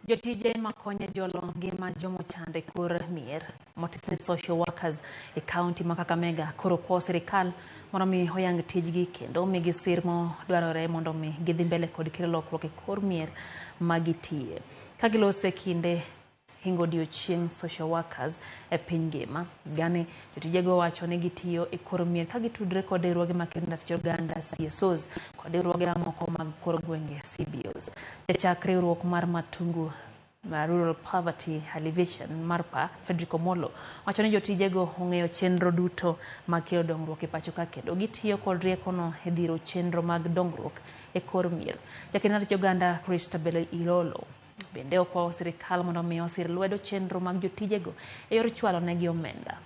Jotije makonyo e jolo ngima jomochando e kor mier motis ni social workers e kaunti ma Kakamega koro kwayo sirikal mondo mi oyang tijgi kendo omigi sir modwarore mondo mi gidhi mbele kod kelo lokruok e kor mier magitiye. Ka gilose kinde hingo odiochieng social workers e piny ngima. Higani jotijego wacho ni gitiyo e kor mier ka gitudre kod riwruoge makedo ne ratich oganda CSOs kod riwruoge mamoko mag kor gwenge CBOs. Jachak riwruok mar Matungu Rural Poverty Alleviation MARPA, Frederick Omolo, wacho ni jotijego ong'eyo chenro duto mag kelo dongruok e pacho ka kendo gitiyo kod riekono e dhiro chenro mag dongruok e kor mier. Jakedo ne ratich oganda Christabel Ilolo bende okwayo sirikal mondo omi osir lwedo chenro mag jotijego e yor chwalo negi omenda.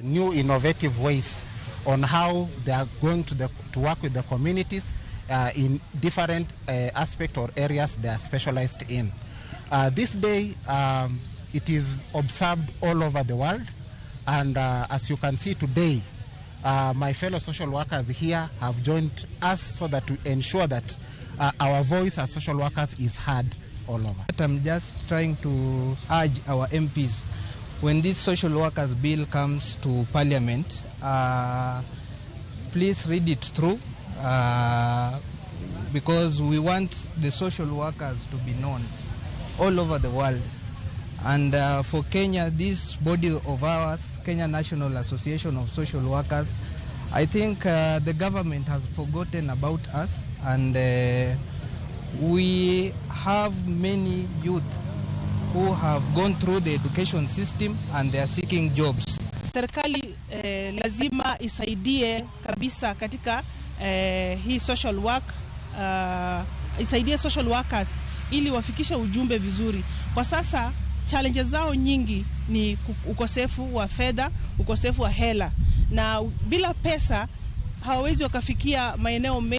New innovative ways on how they are going to work with the communities in different aspects or areas they are specialized in. This day, it is observed all over the world, and as you can see today, my fellow social workers here have joined us so that to ensure that our voice as social workers is heard all over. I'm just trying to urge our MPs, when this social workers bill comes to parliament, please read it through, because we want the social workers to be known all over the world. And for Kenya, this body of ours, Kenya National Association of Social Workers, I think the government has forgotten about us, and we have many youth who have gone through the education system and they are seeking jobs. Serikali lazima isaidie kabisa katika hii social work, isaidie social workers ili wafikishe ujumbe vizuri. Kwa sasa challenges zao nyingi ni ukosefu wa fedha, ukosefu wa hela, na bila pesa hawawezi wakafikia maeneo mengi.